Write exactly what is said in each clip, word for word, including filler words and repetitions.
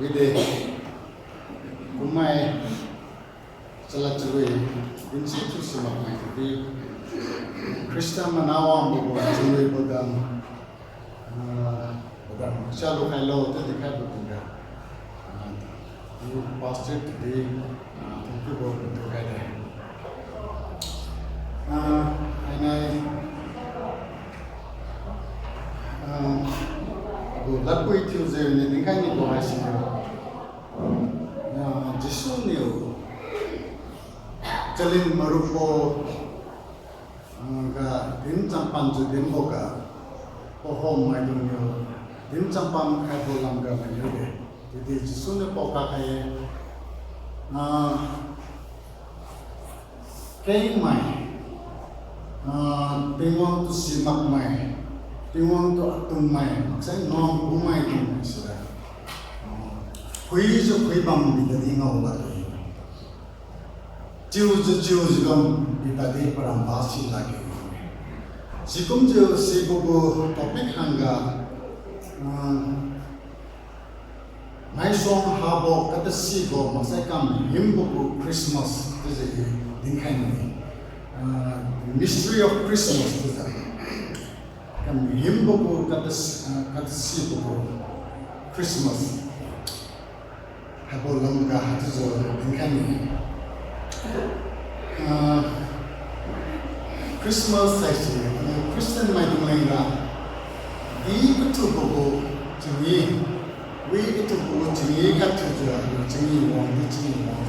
Wide, kumai, chalad chalui, dinsi thiusi makmai di, Christian mana wangbo gu chalui bodam, ah, bodam, salu khailo, tadi khai bodam ga. Ah, pastor tudi, ah, thank you bo, tu khai de. Ah, ai nai, ah, gu ladpui thiujiu ni dinkhai ni bo haisi. Ah, Jesu niu chalin marukbo, ah, ga din champan jiu dinbo ga, pahom maidung niu din champan khaibo lamga maniu de. Chiudi Jesu niu paokak khai-e, ah, kengmai, ah, Tingwang tu simakmai, Tingwang tu atungmai, maksai nuan kumai dungmai sira, ah, phuijiu phuibam bidadi ngao lakge. Chiujiu chiujiu bam bidadi paramba si lakge. Sikumjiu sibo gu topic hangga, ah, maisuang habo katasibo maksai kam himbo gu Christmas chiujiu dinkhai ne. Ah, mystery of Christmas chiujiu kam himbo gu katas-, ah, katasibo gu Christmas haibo lamga haichiujiu dinkhai ne. Ah, Christmas haise, ah, Christian maidung leng ra, di kathubo gu chingi, wi kathubo gu chingi khat thiujiu, chingi wang di chingi wang.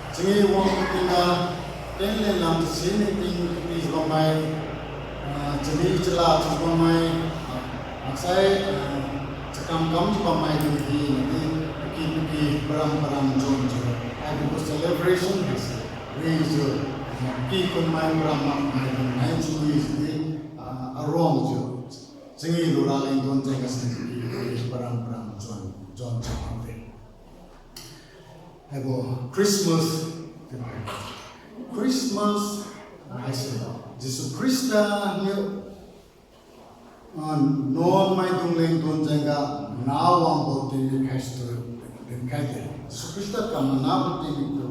Chingi wang tingga, ten leng lam si ni ting kapi bammai, ah, chani chala chiu bammai, ah, maksai, ah, chakam kam chiu bammai dungdi nadi, paki paki param param jonjiu, haibo gu celebration haise, wijiu, ah, pi khunmai param makmai dungmai chiu wijiu di, ah, aruangjiu, chingi lura leng don jeng gasi paki paki param param jon, jonjiu bamde. Haibo Christmas, Christmas haise Jesu Khrista niu, ah, nuan maidung leng don jengga mana wangbo tingmik haise tu dinkhai de. Jesu Khrista kam manabo tingmik tu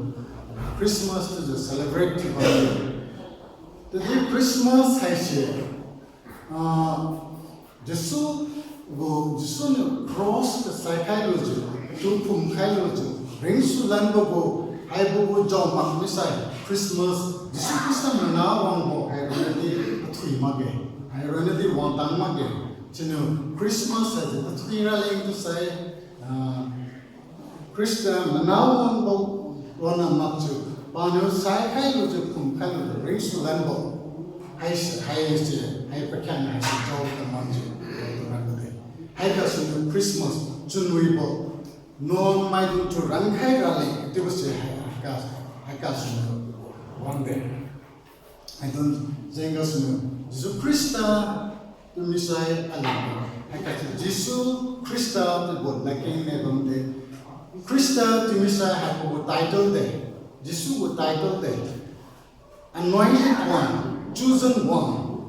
Christmas tu jiu celebrate thiu bamde. Chiudi Christmas haise, ah, Jesu gu, Jesu niu cross ga saikhai lujiu, tu phumkhai lujiu, ringsulanbo gu, haibo gu jaomak misai Christmas, Jesu Khrista mana wangbo haironna di pathui makge, haironna di wangtang makge. Siniu Christmas haise pathui raleng tu sai, ah, Khrista mana wangbo ronna makjiu, paniu saikhai lujiu, phumkhai lujiu, ringsulanbo haise, haise, hai pakhiang haise jao kamakjiu, jao kamakbo de. Haiga siniu Christmas chunwibo, nuan maidung tu rankhai raleng chiubo se hai, haiga, haiga siniu wangde. Haidung jengga siniu Jesu Khrista tu misai aliu, haiga si Jesu Khrista tu bo ladkeng ne bamde. Khrista tu misai haibo gu title de, Jesu gu title de. Anointed one, chosen one.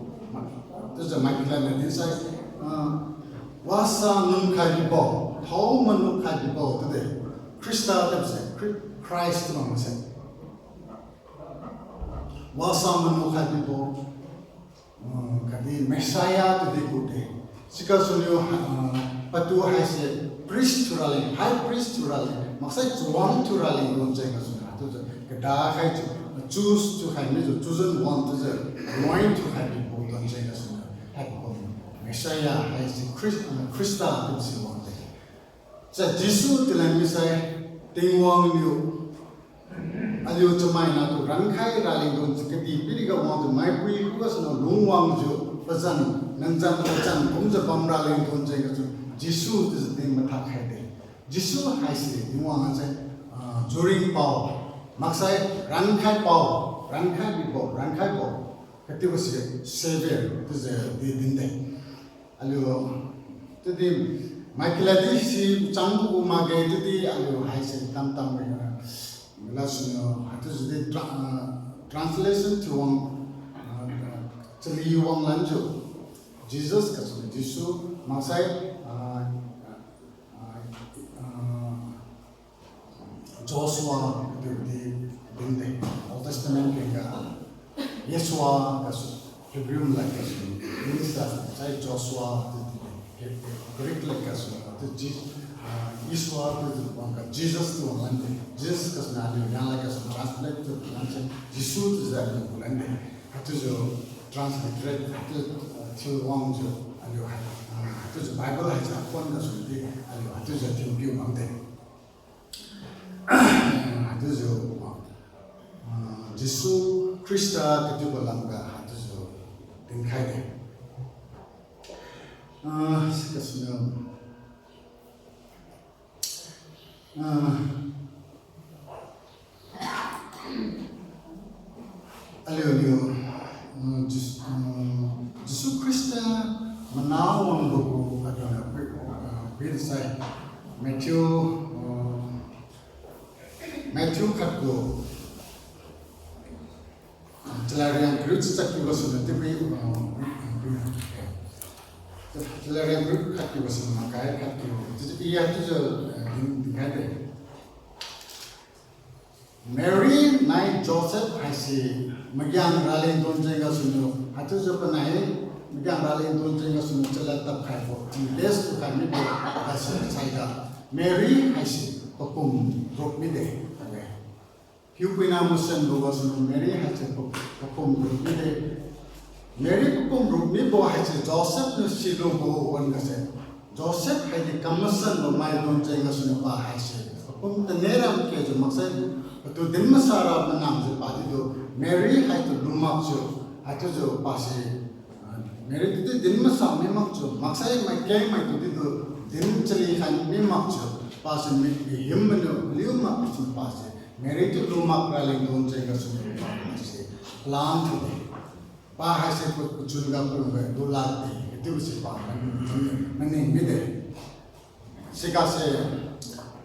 Chiujiu maikila na dinsai, ah, wasa nunkhai bibo, thao manunkhai bibo chiude. Khrista chiubose, Chri-, Christ chiu bamse wasa manunkhai bibo, ah, khatdi Messiah chiudi kude. Siga siniu, ah, patu haise priest thiu raleng, high priest thiu raleng, maksai chawang thiu raleng don jengga siniu, chiujiu kadakhai chiu, choose thiukhai mijiu, chosen one chiujiu, anoint thiukhai mibo don jengga siniu, haibo Messiah haise Chris-, ah, Khrista chiubo si wangde. Sa Jesu chiulan misai, Tingwang niu aliu chamaina tu rankhai raleng don kadihpiriga wangjiu maipui khugasu niu lungwangjiu pazan, nangjan pazan kumjiu bam raleng don jengga chiu Jesu chiujiu din mathak khaide. Jesu haise Tingwang haise, ah, juring pao, maksai rankhai pao, rankhai bibo, rankhaibo, katiubo si Saviour chiujiu di dinde. Aliu, chiudi, maikila di si changbo gu makge chiudi aliu haise tamtam mira. Lasuniu, haichiujiu di tra-, ah, translation thiuwang, ah, chali wanglanjiu, Jesus gasu Jesu, maksai, ah, ah, ah, Joshua chiudi dinde. Old Testament kengga Yeshua gasu, Hebrew malai gasu, English ga sai Joshua chiudi, Greek lad gasu, chiudi, ah, Yeshua chiudi wangga Jesus chiu wang lande. Jesus gasu naliu Lianglad gasu translate chiu wang lande. Jesu chiujiu aliu gu lande. Haichiujiu transliterate, haichiu, ah, chiu wangjiu aliu hai, ah, haichiujiu Bible haijiu apon gasu di aliu haichiujiu thinpiu bamde. Haichiujiu, ah, Jesu Khrista kathiubo lamga haichiujiu dinkhaide. Ah, sigasuniu, ah, aliuniu, mm, Jes-, mm, Jesu Khrista mana wangbo gu aliuniu phui, ah, phuibo sai Matthew, ah, Matthew khat gu, ah, chalariang kariu chiujiu kiu gasuniu tiphui, ah, chalariang kariu khat kiu gasuniu makai khat kiu. Chiujiu iya chiujiu, ah, din, dinkhaide. Mary nai Joseph haise magiang raleng donjeng gasuniu, haichiujiu panai magiang raleng donjeng gasuniu chalad tadkhaibo, test tukhai mibo haise saiga Mary haise papum rup mide. Hiupuina masanbo gasuniu Mary haise pa-, papum rup mide. Mary papum rup mibo haise Joseph niu silubo wan-ga se, Joseph haidi kam masanbo mai donjeng gasuniu pa haise papum tanera makejiu maksai patu din masara manamjiu padi tu Mary haitu lumakjiu, haichiujiu pase, ah, Mary tudi din masa mimakjiu, maksai maikengmai tudi tu din chali khai mimakjiu, pase mi, mihim maniu liu makjiu pase Mary tu lumak raleng donjeng gasuniu pa haise plan thiude. Pa haise pa pachun ga palungga lulakde, chiubo se pa maning, maning mide. Sigase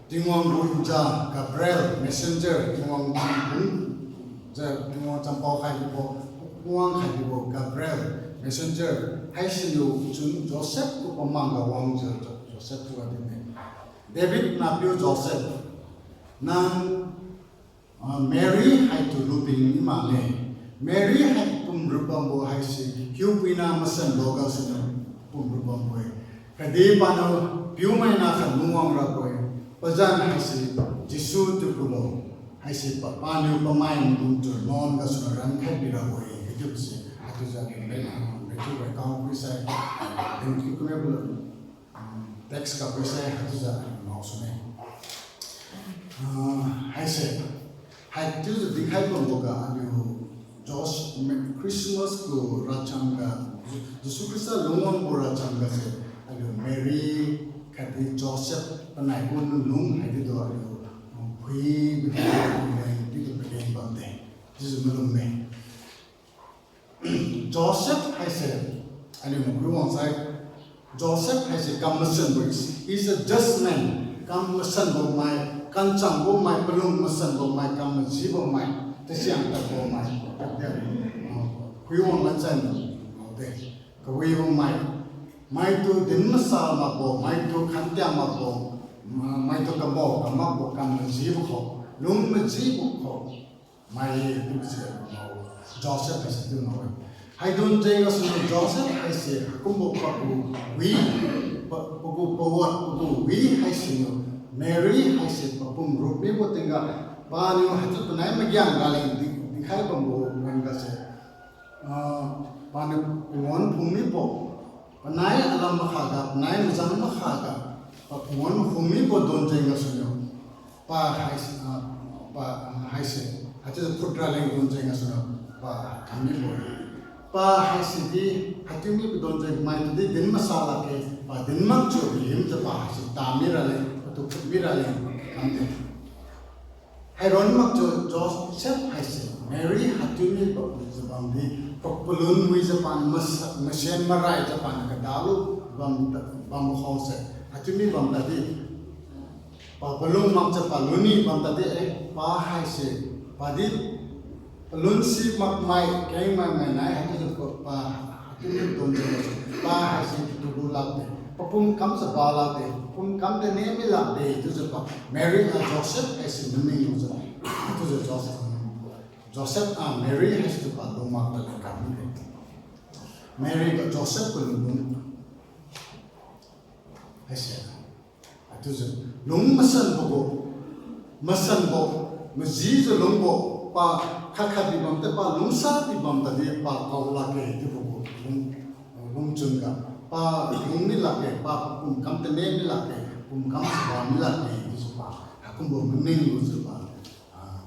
Tingwang gu ja Gabriel messenger, Tingwang gu ja, Tingwang champao khaibo, wang khaibo Gabriel messenger haisiniu chun Joseph gu pamangga wangjiu Joseph khuga dinne, David nahpiu Joseph, nang, ah, Mary haitu luping mi makne. Mary hai pum rup bambo haise hiupuina masanbo gasuniu pum rup bambo-e. Khatdi paniu piumaina khat lungwang rabo-e. Pazan haise Jesu chiu kulo. Haise pa, paniu pamai maidungtu nuan gasuniu rankhai birabo-e. Chiubo se haichiujiu aliu me, ah, Matthew ga kang phuisai, ah, din ki kume bulu, text ga phuisai haichiujiu aliu ngao sune. Ah, haise, haichiujiu dinkhai bamboga aliu Jos-, Christmas gu racham ga, Jesu Khrista lungwangbo racham ga se, aliu Mary khatdi Joseph panai gu lunlung haidi tu aliu, ah, phui, phui, phui, phui, phui, phui, pageng bamde. Chiujiu malum me. Joseph haise, aliu maphui wangsai, Joseph haise kam masanbo, is, is a just man. Kam masanbo mai, kanchangbo mai, palung masanbo mai, kam majibo mai, tasiang tadbo mai, tadi, ah, phui wang lansai, ah, de. Kawibo mai, maitu din masa makbo, maitu khantiang makbo, ma-, maitu kabo kam makbo, kam majibo kho, lung majibo kho mai-e chiubo se ngao, Joseph haise chiu ngao-e. Haidung jeng gasuniu Joseph haise kumbo pagu wi, pa, pagu pawat, pagu wi haisiniu Mary haise papum rup mibo tingga, paniu haichiu panai magiang raleng di, dikhai bambo wan-ga se, ah, paniu pawan phung mibo, panai alam makhaga, panai mazan makhaga, pa pawan phung mibo dun jeng gasuniu, pa haise, ah, pa, ah, haise, haichiujiu phut raleng dun jeng gasuniu, pa kam mibo-e. Pa haise di, haichiu mibo dun jeng mai tudi din masa lakge, pa din makjiu himjiu pa haise tami raleng, patu phut mi raleng kamde. Hairon makjiu Joseph haise Mary haichiu mibo wijiu bamdi, pa palun wijiu paniu masa, masen maraijiu paniu kadalu bam, bam khangse, haichiu mi bam tadi, pa palun makjiu pa luni bam tadi, eh, pa haise, padi palun si makmai, kengmai mai nai, haichiujiu pa, pa, haichiu mi dun jeng, pa haise patu lu lakde, papum kamjiu ba lakde. Pumkam tane mi lakde chiujiu pa, Mary ga Joseph haise maning lujiu. Chiujiu Joseph, Joseph a Mary haise tu pa lungmak tadle kam mide. Mary ga Joseph gu lungdung haise. Chiujiu lung masanbo gu, masanbo, majijiu lungbo, pa khat khat di bam tadi, pa lungsa di bam tadi, pa kao lakge chiubo gu lung, lungchun ga, pa lung mi lakge, pa pumkam tane mi lakge, pumkam saba mi lakge chiujiu pa, haikumbo maning lujiu pa, ah,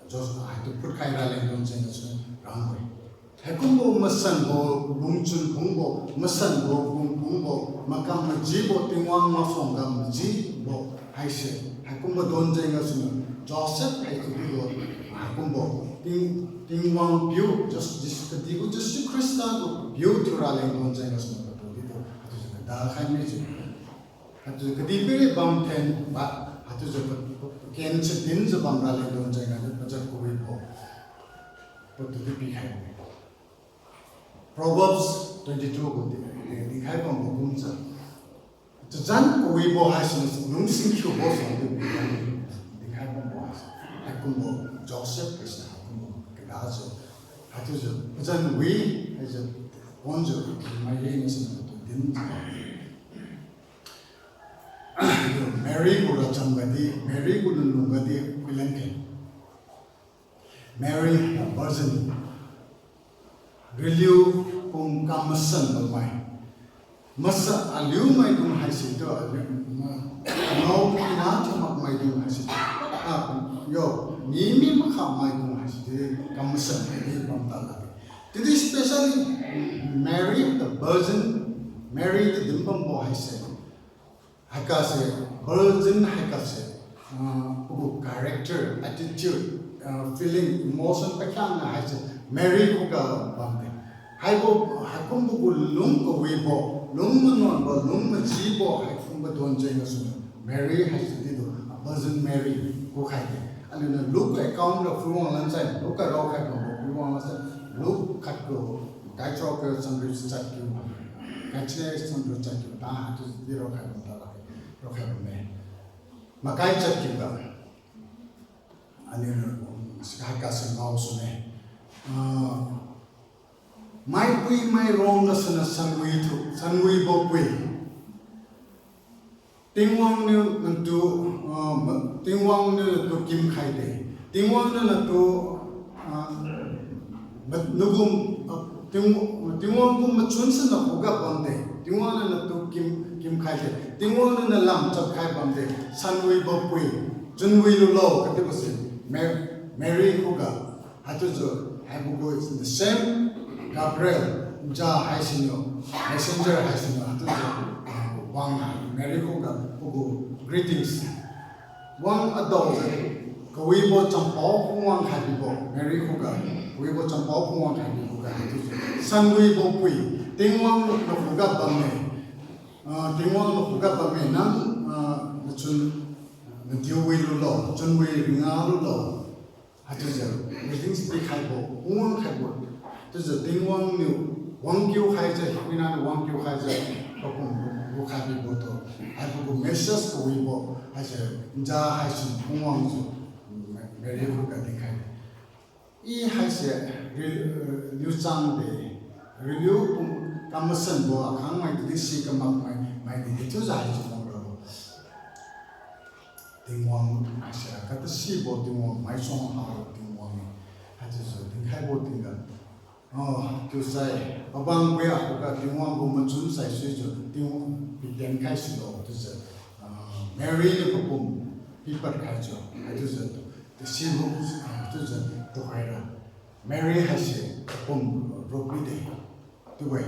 Jos-, haitu phutkhai raleng don jeng gasu rangbo-e. Haikumbo masanbo, lungchun phungbo, masanbo, lung phungbo, makam majibo, Tingwang masuangga majibo haise, haikumbo don jeng gasuniu Joseph haitu dibo, haikumbo Ting, Tingwang piu, Jos-, Jes-, kadibo Jesu Khrista gu piu thiu raleng don jeng gasuniu patu dibo, haitu kada khai mijiu. Haitu kadihpiri bam then ba, haitu jiu pa, pa, paken chadinjiu bam raleng don jeng gadi pajat kawibo, patu di pikhai-e. Proverbs twenty-two gu di, di, dinkhai bambo kumjiu, chazan kawibo haise lungsing thiubo suang di pikhai, dinkhai bambo haise. Haikumbo Joseph haise haikumbo kadajiu, haitu jiu pazan wi, haijiu ponjiu, mai ye nasi tu dinjiu Mary gu racham gadi, Mary gu lunlung gadi phuilan khe. Mary, a virgin. Raliu pumkam masanbo mai. Masa aliu maidung haise tu, aliu, ma, ngao kina thiu makmaidung haise. Ah, yo, ni mi makha maidung haise di kam masan di bam tadlakge. Chiudi specially Mary the Virgin, Mary di din bambo haise. Haigase, virgin haigase, ah, pagu character, attitude, ah, feeling, emotion pakhiangna haise Mary khuga bamde. Haibo, haikumbo gu lung kawibo, lung manuanbo, lung majibo, haikumbo don jeng gasuniu Mary haise didu, ah, Virgin Mary khukhai de. Aliuniu Luke account ga phuiwang lansai, Luke ga raokhai bambo phuiwang lansai, Luke khat gu, kai charuk ga chamriu chat kiu, kai chine chamriu chat kiu, ta haitu di raokhai bam tadlakge, raokhai bamme. Makai chat kiu ga. Aliuniu, um, sikhai kase ngao sune. Ah, maipui mairong gasuniu sanwi thu, sanwibo pui. Tingwang niu natu, ah, ma-, Tingwang niu natu kim khaide. Tingwang niu natu, ah, ma-, nagu, ah, Ting-, Tingwang gu machun siniu khuga bamde. Tingwang niu natu kim, kim khaide. Tingwang niu nalam chapkhai bamde. Sanwibo pui, chunwi lulo katibo si. Ma-, Mary khuga. Haichiujiu, haibo gu is the same Gabriel, nja haisiniu, messenger haisiniu, haichiujiu, ah, wang hai, Mary khuga, pagu greetings. Wang adaojiu, kawibo champao phungwang khai bibo, Mary khuga, kawibo champao phungwang khai bibo ga, haichiujiu, sanwibo pui, Tingwang nakhuga bamme, ah, Tingwang nakhuga bamme, nang, ah, nachun, nadiu wi lulo, chunwi ringa lulo. Haichiujiu, greetings pikhaibo, phungwang khaibo. Chiujiu Tingwang niu wangkiu khaijiu, hina niu wangkiu khaijiu, pakum gu khai bibo tu. Haibo gu message kawibo, haise, nja haise phungwangjiu, Mary khuga dinkhai. I haise, ri-, riu changde, riliu pum kamasanbo akhangmai di si kamakmai, mai di chiujiu haise wang rabo. Tingwang haise, katasibo Tingwang, maisuang habo Tingwang ni. Haichiujiu dinkhaibo tingga. Oh, chiusai, pabang pui akhuga Tingwang gu machun saisuijiu, Tingwang piten khai silo, chiujiu, ah, Mary niu papum pipad khaijiu, haichiujiu, tasibo, ah, chiujiu, tuhoira. Mary haise, papum rupide. Chiu-e.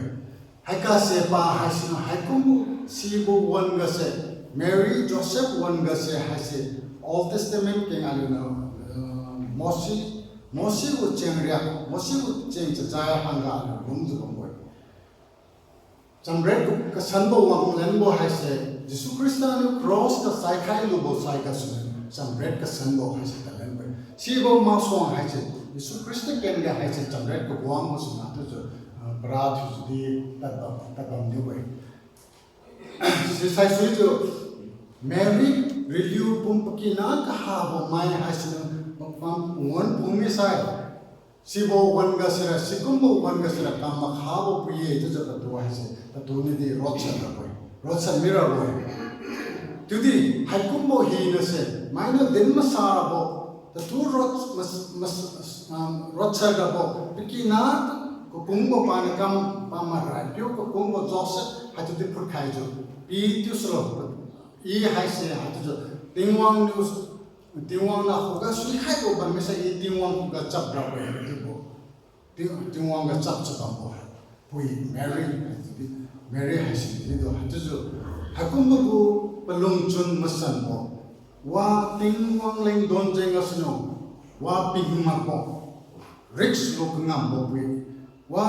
Haigase pa haisiniu haikumbo sibo wan-gase, Mary, Joseph wan-gase haise Old Testament keng aliuniu, uh, Mose, Mose gu cheng riak, Mose gu cheng chachai hangga aliu lungjiu bambo-e. Chamriat kasanbo wang lanbo haise, Jesu Khrista niu cross ga saikhai lubo sai gasuniu, chamriat kasanbo haise talanbo-e. Sibo masuang haise, Jesu Khrista kengga haise chamriat kawangbo suna chiujiu, ah, para thiujiudi tadbam, tadbam niu-e. Sisai suijiu, Mary, riliu pum pakina kahabo mai haisiniu, pam, pam, ngon pum misai. Sibo wan-ga sira, sikumbo wan-ga sira, kam makhabo pui-e, chiujiu patu haise, patu nidi rotsa rabo-e, rotsa mirabo-e. Chiudi, haikumbo hina se, mainiu din masa rabo, tatu rot, mas, mas, um, rotsa rabo, pakina, kakungbo paniu kam, pamarai piu kakungbo Joseph, haichiudi phutkhaijiu, pi thiu silo, i haise, haichiujiu, Tingwang niu, Tingwang niu khuga suikhaibo bam misai i Tingwang khuga chap rabo-e, chiubo. Ting-, Tingwang ga chap chabambo hai. Pui Mary, Mary haise chiudu, haichiujiu, haikumbo gu palungchun masanbo. Wa Tingwang lengdon jeng gasuniu, wa ping makbo. Risk lu kangambo pui. Wa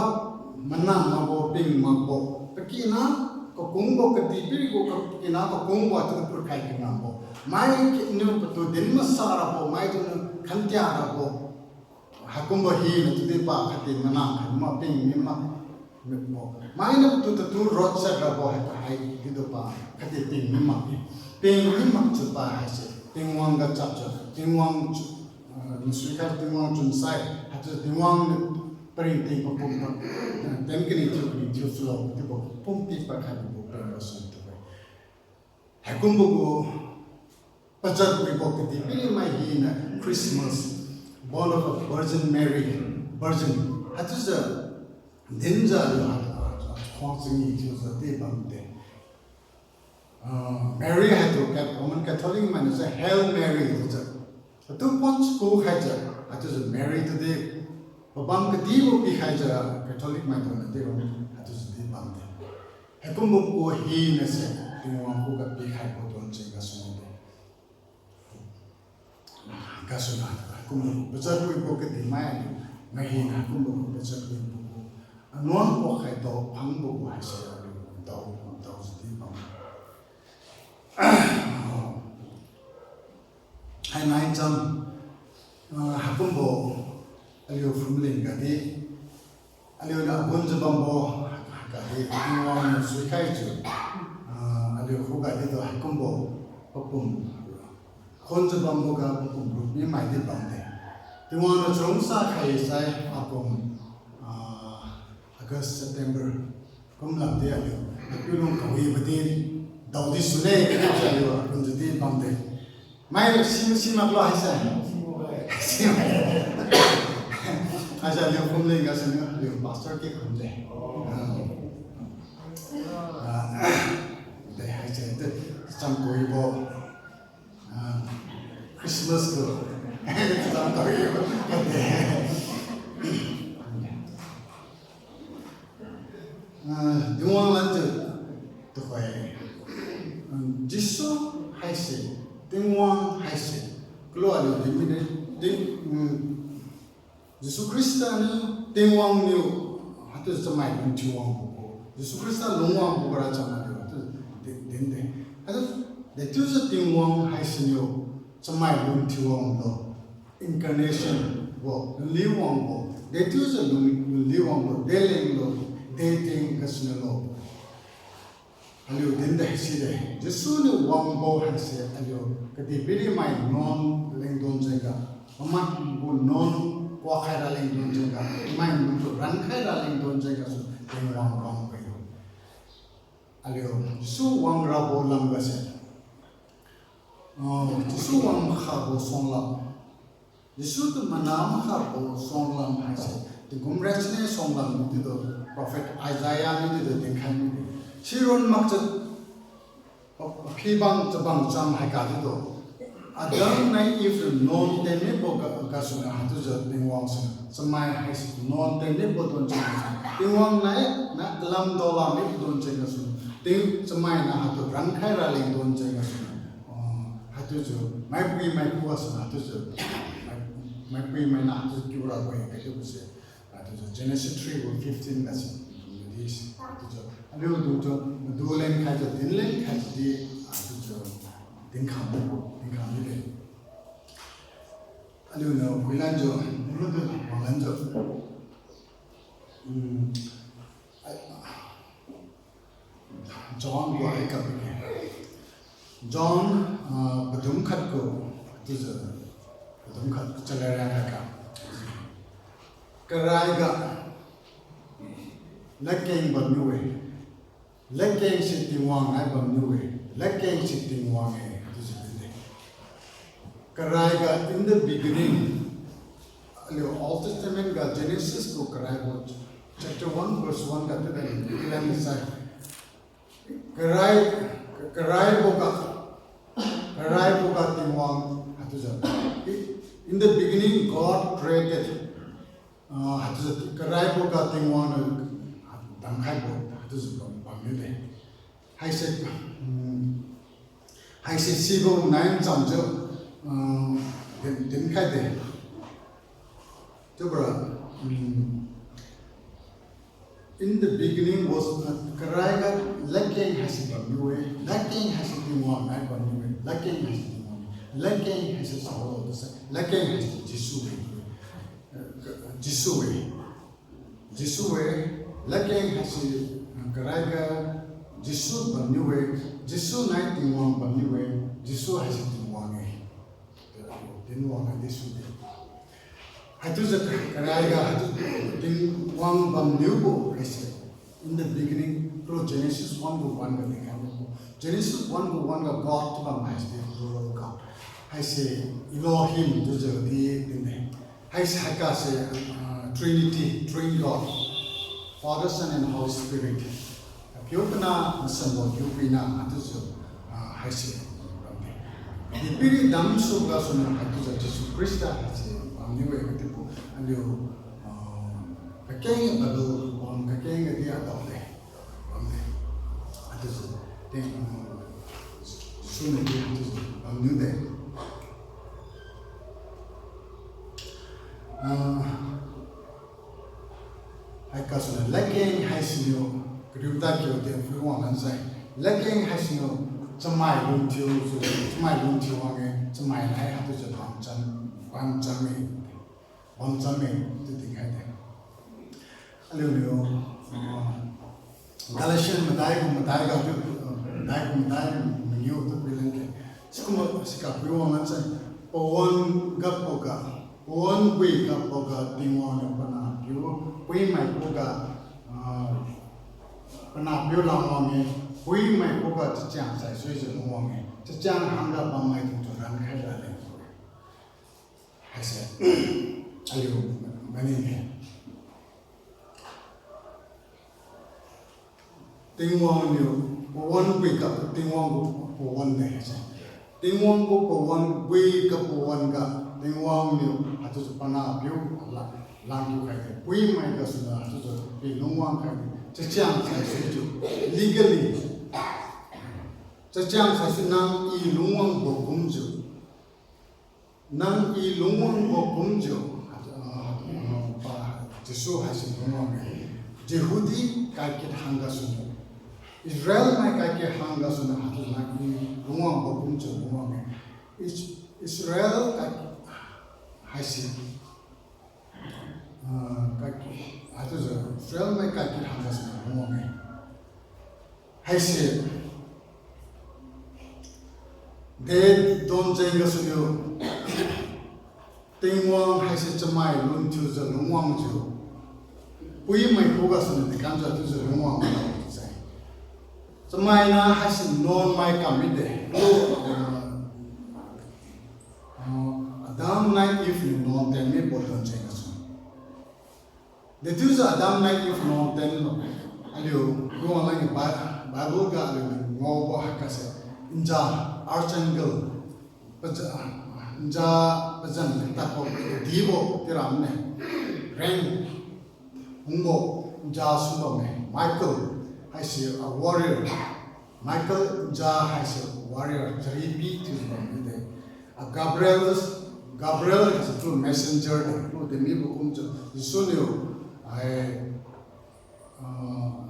manang makbo ping makbo. Pakina, kakungbo kadihpiri gu ka-, pakina kakungbo atu phutkhai kangambo. Mai kiniu patu din masa rabo, maidungniu khantia rabo. Haikumbo hina chiudi pa khatdi manang khat ma ping mi mak. Mainiu patu tatu rotsa rabo hai pa hai chiudu pa khatdi ping mi mak. Ping mi makjiu pa haise Tingwang ga chapjiu, Tingwang chu, ah, nsuikhai Tingwang chun sai, haichiu Tingwang niu paringting papum pa, ah, ten kani thiu kani thiu silo, chiubo pum pi pa khatdi bo peng gasu tu-e. Haikumbo gu pajat wibo kadihpiri mai hina Christmas, born of a Virgin Mary, virgin. Haichiujiu dinjiu aliu ha, khuang changi thiujiu di bamde. Ah, Mary haitu Cat-, Roman Catholic mainiu se Hail Mary chiujiu. Atu pon chaku khaijiu, haichiujiu Mary tudi pabam kadibo pikhaijiu Catholic maidungniu di bam, haichiujiu di bamde. Haikumbo gu hina se Tingwang khuga pikhaibo don jeng gasuniu de. Gasuniu haikumbo gu pajat wibo kadih mai aliu, mai hina haikumbo gu pajat wibo gu anuan kuakhai dao phangbo gu haise aliu dao, daojiu di bam. Hainai cham, ah, haikumbo aliu phumling gadi, aliuniu agunjiu bambo gadi, Tingwang niu suikhaijiu, ah, aliu khuga ditu haikumbo papum khunjiu bamboga papum ru mi mai di bamde. Tingwang niu chungsa khai sai akum, ah, August, September kum lamdi aliu, apiu lung kawibo di daodi sune, aliu agunjiu di bamde. Mai si, si maklo haise. Haise aliu phumling gasuniu aliu pastor ki khunde. Ah, de haise de cham kawibo. Ah, Christmas tu. Cham kawibo. Ah, Tingwang lanjiu tuhoi. Hmm, Jesu haise, Tingwang haise. Kalo aliu din mide, Ting, hmm, Jesu Khrista niu Tingwang niu haitu chamai lungthiu wangbo gu. Jesu Khrista lungwangbo gara chamai niu haitu din, dinde. Haitu, dechiujiu Tingwang haisiniu chamai lungthiu wanglo. Incarnation bo, lunli wangbo. Dechiujiu lung, lunli wangbo, delenglo, deting gasuniulo. Aliu dinde side, Jesu niu wangbo haise aliu kadihpiri mai nuan lengdon jengga, mamai gu nuan kuakhaira lengdon jengga, mai gu rankhai ra lengdon jenggasu Tingwang wangbo-e. Aliu Jesu wangrabo lamgase, ah, Jesu wang makhabo suanglam. Jesu tu mana makhabo suanglam haise, tingkum rachine suanglam niu didu, prophet Isaiah niu didu dinkhai mide. Siron makjiu, aphibang chabang cham haiga didu, Adam nai Eve niu nuan tenmibo ga, gasuniu haichiujiu Tingwang siniu chamai haise nuan tenmibo don jenggasu, Tingwang nai, nai lamdao lak mibo don jenggasu, Ting, chamai niu haitu rankhai raleng don jenggasu, ah, haichiujiu maipui maikhu gasu haichiujiu, mai, maipui mainiu haichiujiu kiu rabo-e kachiubose. Haichiujiu Genesis three gu fifteen gase, haichiujiu aliu dungjiu madu leng khaijiu din leng khaijiu di, haichiujiu dinkhang, dinkhang mide. Aliuniu phuilanjiu, madu wanglanjiu, hmm, John gu hai kam John, ah, padum khat gu, chiujiu, padum khat chalad riang khat ga. Karai ga, ladkeng bamniu-e. Ladkeng se Tingwang nai bamniu-e. Ladkeng se Tingwang-e, chiujiu dinne. Karai ga, in the beginning, aliu Old Testament ga Genesis gu karaibo, chapter one verse one ga chiujiu, chiujiu sai. Karai, karaibo ga, karaibo ga Tingwang, haichiujiu. In the beginning, God created. Ah, haichiujiu karaibo ga Tingwang niu damkhaibo, haichiujiu bam, bamniu de. Haise, um, haise sibo nai chamjiu, um, din, dinkhai de. Chiubora, um, in the beginning was, uh, karai ga ladkeng haise bamniu-e, ladkeng haise Tingwang nai bamniu-e, ladkeng haise Tingwang, ladkeng haise saolo chiusai, ladkeng haise Jesu-e, uh, Jesu-e. Jesu-e, ladkeng haise, uh, karai ga Jesu bamniu-e, Jesu nai Tingwang bamniu-e, Jesu haise Tingwang-e. Tingwang nai Jesu de. Haichiujiu karai ga haichiu Tingwang bamniubo haise. In the beginning, through Genesis one gu one ga dinkhai mibo. Genesis one gu one ga God chiu bam haise plural ga. Haise Elohim chiujiu di dinne. Haise haikase, ah, Trinity, Three God, Father, Son, and Holy Spirit. Piu Pana, Masanbo Piu Puina, haichiujiu, ah, haise bamde. Dipiri damsu gasuniu haichiujiu Jesu Khrista haise bamniu-e katibo aliu, ah, kakeng Bible bam kakeng gadi adao de. Bamde. Haichiujiu, ting, ah, Jesu niu di haichiujiu bamniu de. Ah, haikasuniu ladkeng haisiniu kariu tadkiu de phui wang lansai. Ladkeng haisiniu chamai lunthiu, chamai lunthiu wang-e, chamai nai haichiujiu pamcham, pamcham-e, pamcham-e chiu dinkhai de. Aliuniu, ah, Galatian madai gu madai ga tu, ah, madai gu madai mangiu tu phui langge. Sikumbo sika phui wang lansai, pawan ga paga, pawan pui ga paga Tingwang niu panahpiu, puimai khuga, ah, panahpiu langwang-e, puimai khuga chachiang saisuijiu lungwang-e, chachiang hangga bammai tingtu rankhai raleng. Haise, aliu maning-e. Tingwang niu pawan pui ga Tingwang gu pawan de haise. Tingwang gu pawan pui ga pawan ga Tingwang niu haichiujiu panahpiu la, langkiu khaide. Puimai gasuniu haichiujiu pi lungwang khaide. Chachiang saisuijiu, legally. Chachiang saisui nang I lungwangbo kumjiu. Nang I lungwangbo kumjiu, ah, pa Jesu haise lungwang-e. Jehudi kaikit hanggasuniu, Israel mai kaikit hanggasuniu haichiujiu nang I lungwangbo kumjiu lungwang-e. Is-, Israel kai haise, ah, kaikit, haichiujiu Israel mai kaikit hanggasuniu lungwang-e. Haise, de donjeng gasuniu, Tingwang haise chamai lunthiujiu lungwangjiu, puimai khugasuniu dekamjiu chiujiu lungwang-e sai. Chamaina haise nuanmai kam mide. Ah, Adam nai Eve niu nuan ten mibo donjeng gasu. Dechiujiu Adam nai Eve nuan tenlo. Aliu lungwang lagi Bi-, Bible ga aliu ngaobo haikase, nja, archangel, paja-, nja pazan tadbo dibo tiramne. Reng hungbo nja sumbamme. Michael haise a warrior. Michael nja haise warrior, charipi thiujiu bamde. A Gabriel, Gabriel haise tu messenger de, tu de mibo kumjiu Jesu niu, ai, ah,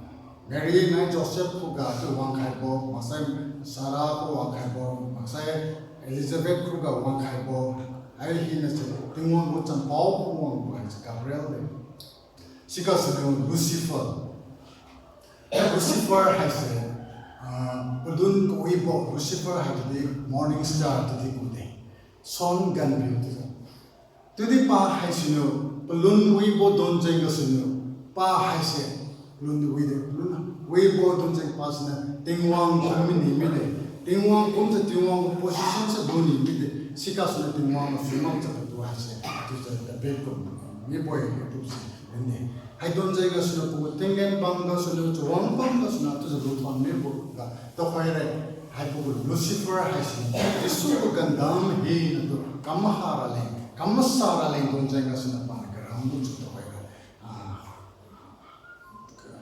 Mary nai Joseph khuga tu wangkhaibo, maksai Sarah khu wangkhaibo, maksai Elizabeth khuga wangkhaibo, ai hinase Tingwang gu champao khu wangbo haise Gabriel de. Sigasuniu Lucifer. Lucifer haise, Palun kawibo Lucifer haitudi morning star tudi kude. Sun ganbiu tiujiu. Tudi pa haisiniu, palun wibo donjeng gasuniu, pa haise, palun wide, palun wibo donjeng pa siniu, Tingwang kum mini mide, Tingwang kumjiu Tingwang gu position se luni mide, sigasuniu Tingwang gu suimak jiu patu haise, chiujiu David kum mibo-e, chiusi lunne. Hai donjeng gasuniu pagu tinggen bam gasuniu, chawang bam gasuniu, chiujiu lubam mibo ga, tuhoira, haibo gu Lucifer haisiniu, Jesu gu gandam hinatu, kam maha raleng, kam masa raleng donjeng gasuniu paniu karam lujiu tuhoira, ah,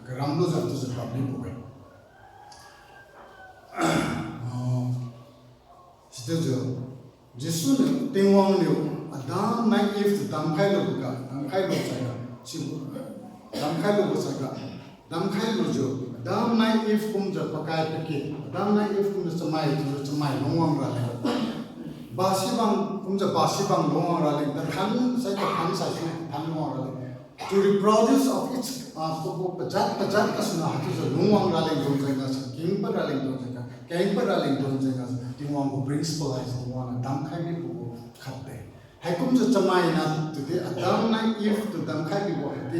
karam lujiu chiujiu bam mibo-e. Ah, sichiujiu, Jesu niu, Tingwang niu, Adam nai Eve tu damkhai luboga, damkhai lu saiga, sibo, damkhai lubo saiga, damkhai lujiu, Adam nai Eve kumjiu pakai pakit, Adam nai Eve kumjiu chamai, chiujiu chamai lungwang raleng. Basibang kumjiu basibang lungwang raleng, tathan sai tathan sai siniu tathan lungwang raleng. To reproduce of its, ah, pagu pajat, pajat gasuniu haichiujiu lungwang raleng donjeng gasu, kengpad raleng donjeng ga, kengpad raleng donjeng gasu, Tingwang gu principle haise Tingwang niu damkhai mibo khatde. Haikumjiu chamaina tudi Adam nai Eve tu damkhai bibo haidi,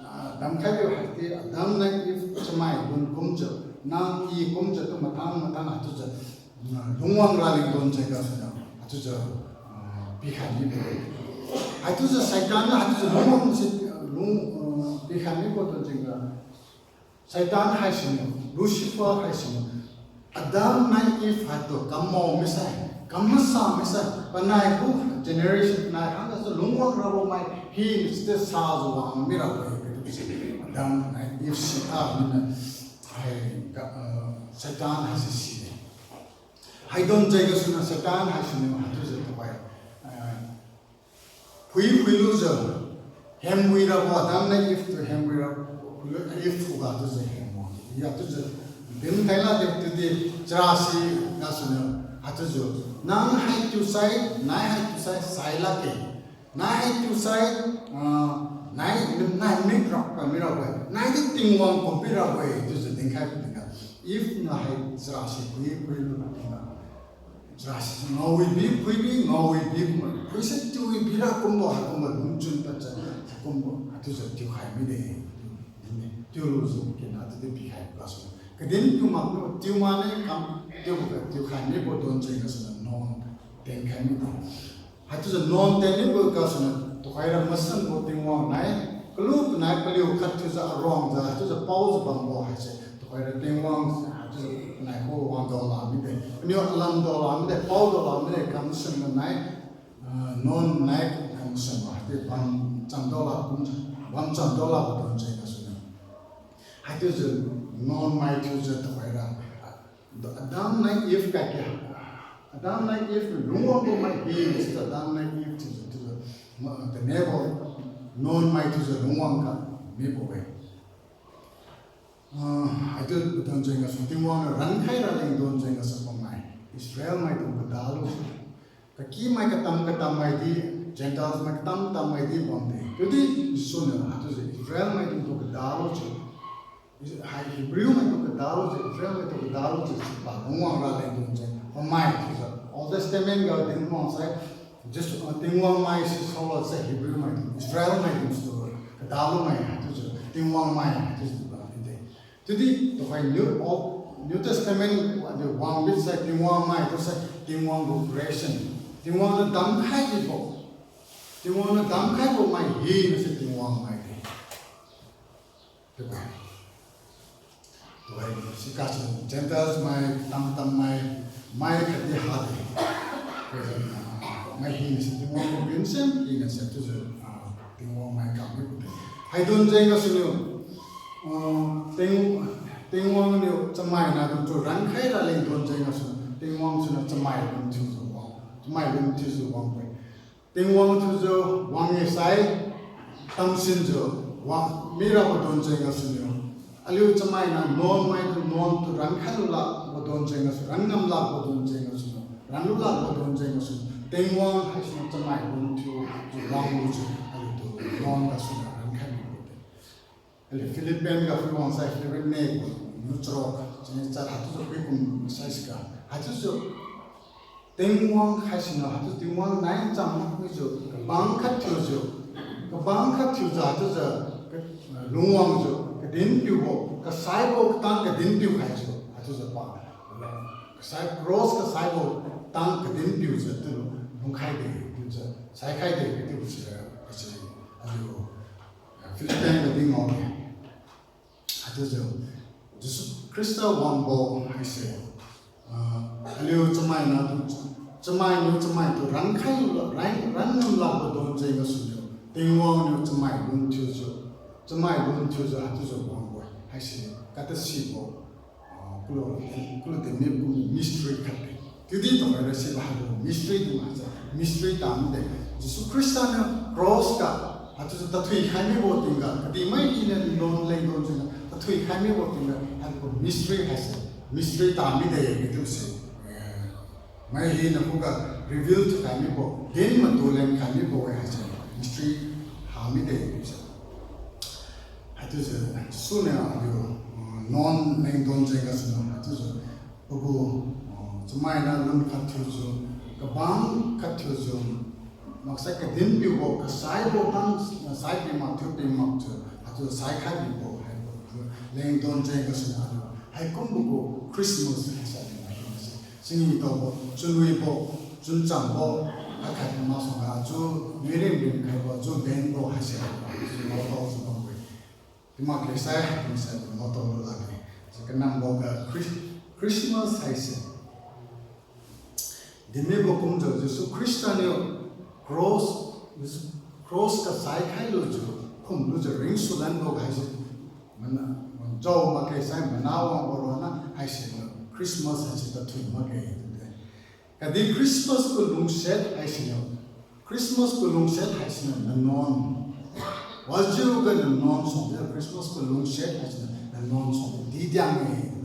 ah, damkhai bibo haidi Adam nai Eve chamai lun kumjiu, nang i kumjiu tu matang matang haichiujiu, ah, lungwang raleng donjeng gasuniu, haichiujiu, ah, pikhai mibo-e. Haichiujiu Satan niu haichiujiu lungwang si, lung, ah, pikhai mibo donjeng ga, Satan haisiniu, Lucifer haisiniu, Adam nai Eve haitu kam mao misai, kam masa misai, panai gu generation panai hanggasu lungwang rabo mai hina sidi sajiu wang mirabo-e, Adam nai Eve si a mina, hai ga, ah, Satan haise si-e. Hai donjeng gasuniu Satan haisiniu haichiujiu tuhoira, ah, phui phuilujiu, hemwi rabo Adam nai Eve tu hemwi ra, phuilu Eve khuga chiujiu hemwang. Haichiujiu, din thaila de tudi charasi gasuniu, haichiujiu, nang hai thiusai, nai hai thiusai, sai lakge. Nai hai thiusai, ah, nai, nai mik rap ka mirabo-e. Nai di Tingwang kum pirabo-e, chiujiu dinkhai phuiga. Eve niu hai charasi phui phuilu tingga, charasi ngaowibi phuibi, ngaowibi kumbo, phuise tiuwibi ra kumbo, haikumbo lungchun padjiu, haikumbo, haichiujiu tiukhai mide. Tiulujiu kina tudi pikhai gasu, kadin tiu makbo, tiu mane kam, tiuboga tiukhai mibo donjeng gasuniu nuan tenkhai mibo. Haichiujiu nuan ten mibo gasuniu tuhoira masanbo Tingwang nai, kalu panai paliu khat thiujiu aruangjiu, haichiujiu paojiu bambo haise, tuhoira Tingwang, haichiujiu panai khu wang daola mide, paniu alam daola mide, pao daola mide, kam masanbo nai, ah, nuan nai kam masanbo, haichiujiu bam cham daola kumjiu, bam cham daolabo donjeng gasuniu. Haichiujiu nuan mai thiujiu tuhoira, Adam nai Eve kaki, Adam nai Eve niu lungwangbo mai hi, sijiu Adam nai Eve thiujiu, thiujiu, ma, tadnebo, nuan mai thiujiu lungwang ga mibo-e. Ah, haichiu padon jeng gasu Tingwang niu rankhai raleng don jeng gasu pamai, Israel maidung kadalu, kakimai katam katam mai di, Gentiles mai katam katam mai di bamde. Chiudi Jesu niu haichiujiu Israel maidung tu kadalujiu, hai Hebrew maitu kadalujiu, Israel maitu kadalujiu sipa lungwang raleng don jeng pamai chiujiu Old Testament ga dinwang sai, Jesu, ah, Tingwang mai si saolo sai Hebrew maitu, Israel maitu su kadalu mai haichiujiu Tingwang mai haichiujiu bamde. Chiudi tuhoi New, Old, New Testament adi wang bisai Tingwang mai tu sai Tingwang gu creation, Tingwang niu damkhai bibo, Tingwang niu damkhaibo mai hina se Tingwang mai de. Chiubo, tuhoi sigasu Gentiles mai, tam tam mai, mai khatdi hade, mai hina se Tingwang gu binsen hina se chiujiu, ah, Tingwang mai kam mibo de. Haidon jeng gasuniu, ah, Ting, Tingwang niu chamaina dungtu rankhai raleng don jeng gasu Tingwang suniu chamai lun thiujiu wang, chamai lun thiujiu wangbo-e. Tingwang thiujiu wang-e sai, tamsinjiu wang mirabo don jeng gasuniu, aliu chamaina nuan maitu nuan tu rankhai lulakbo don jeng gasu, ran ngam lakbo don jeng gasuniu, ran lulakbo don jeng gasuniu, Tingwang haisiniu chamai lun thiujiu wanglujiu aliutu nuan gasuniu rankhai mibo de. Aliu Philippian ga phui wang sai Philippian ne gu charuk, Sini cha haichiujiu phuikum sai siga. Haichiujiu Tingwang khai siniu haichiu Tingwang nai cham nakhuijiu, kabang khat thiujiu, kabang khat thiujiu haichiujiu, ka, lungwangjiu, kadin piubo, kasaibo tang kadin piu khaijiu, haichiujiu pa. Kasai cross kasaibo tang kadin piujiu tu lungkhai de, chiujiu, saikhai de, chiubo si, kasi, aliu, Philippian ga di ngao-e. Haichiujiu, Jesu Khrista wangbo haise, ah, aliu chamaina tu, chamainiu chamai tu rankhai, ran, ran ngam lakbo don jeng gasuniu, Tingwang niu chamai lun thiujiu, chamai lun thiujiu haichiujiu wangbo haise, katasibo, ah, kulo, kulo dinmi kum mystery khat de. Chiudi tuhoira sibo haibo mystery tu haise, mystery ta mide. Jesu Khrista niu cross ga, haichiujiu tathui khai mibo tingga, kadihmai hina lon leng don jengga, tathui khai mibo tingga, haibo mystery haise, mystery ta mide, chiubo se, eh, mai hina khuga reveal thiukhai mibo, din matu leng khai mibo-e haise, mystery ha mide, chiubo se. Haichiujiu, suniu aliu, uh, nuan leng don jeng gasuniu, haichiujiu, pagu, uh, chamaina lun khat thiujiu, kabang khat thiujiu, maksai kadin piubo, kasaibo tang, uh, sai pi mak thiu pi makjiu, haichiu saikhai mibo, haibo, leng don jeng gasuniu, haikumbo gu Christmas haise aliu mai hina se. Sini taobo, chunwibo, chunchambo, khat khat masuangga, chiu mirin rinkhaibo, chiu benbo haise, chiu ngaotaojiu bambo-e. Chiu makge sai, chiusai ngaotao lu lakge. Chiu kanamboga Chris-, Christmas haise dinmibo kumjiu Jesu Khrista niu cross, cross kasai khailujiu, khumlujiu ringsulanbo haise, mana, jao makge sai mana wangbo ronna haise, Christmas haise tathui makge chiu-e. Khatdi Christmas gu lungsiat haisiniu, Christmas gu lungsiat haisiniu nanuan. Wajiuga nanuan suangdi Christmas gu lungsiat haisiniu nanuan suangdi didiang-e,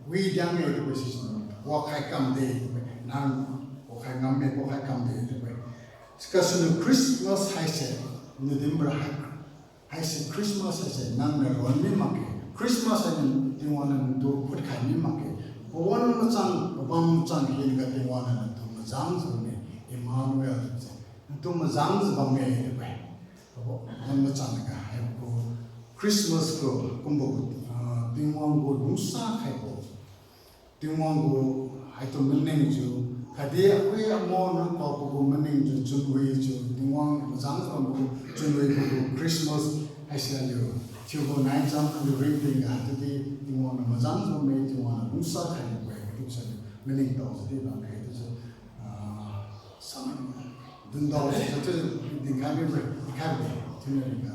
widiang-e chiubo sisiniu wakhai kamde chiu-e, nang wakhai ngamme, wakhai kamde chiu-e. Sigasuniu Christmas haise, niu dinbo hai haise Christmas haise nangniu ron mi makge. Christmas haise Tingwang niu natu phutkhai mi makge. Pawan machang, pabam machang hinaga Tingwang niu natu majangjiu bamme, Emmanuel se. Natu majangjiu bamme chiu-e. Pawan machang ga haibo Christmas gu kumbo, ah, Tingwang gu lungsa khaibo. Tingwang gu haitu maningjiu, khatdi akhui amo nang paobo gu maningjiu chunwijiu, Tingwang majangjiu bambo gu chunwibo gu Christmas haise aliu thiubo nai cham aliu ringting ga, chiudi Tingwang niu majangjiu bamme, Tingwang niu lungsa khaibo-e chiubo si maningtao jidi bamkhe chiujiu, ah, sam dundao chiujiu dinkhai mibo-e, dinkhai mibo-e, chiuniu ringga.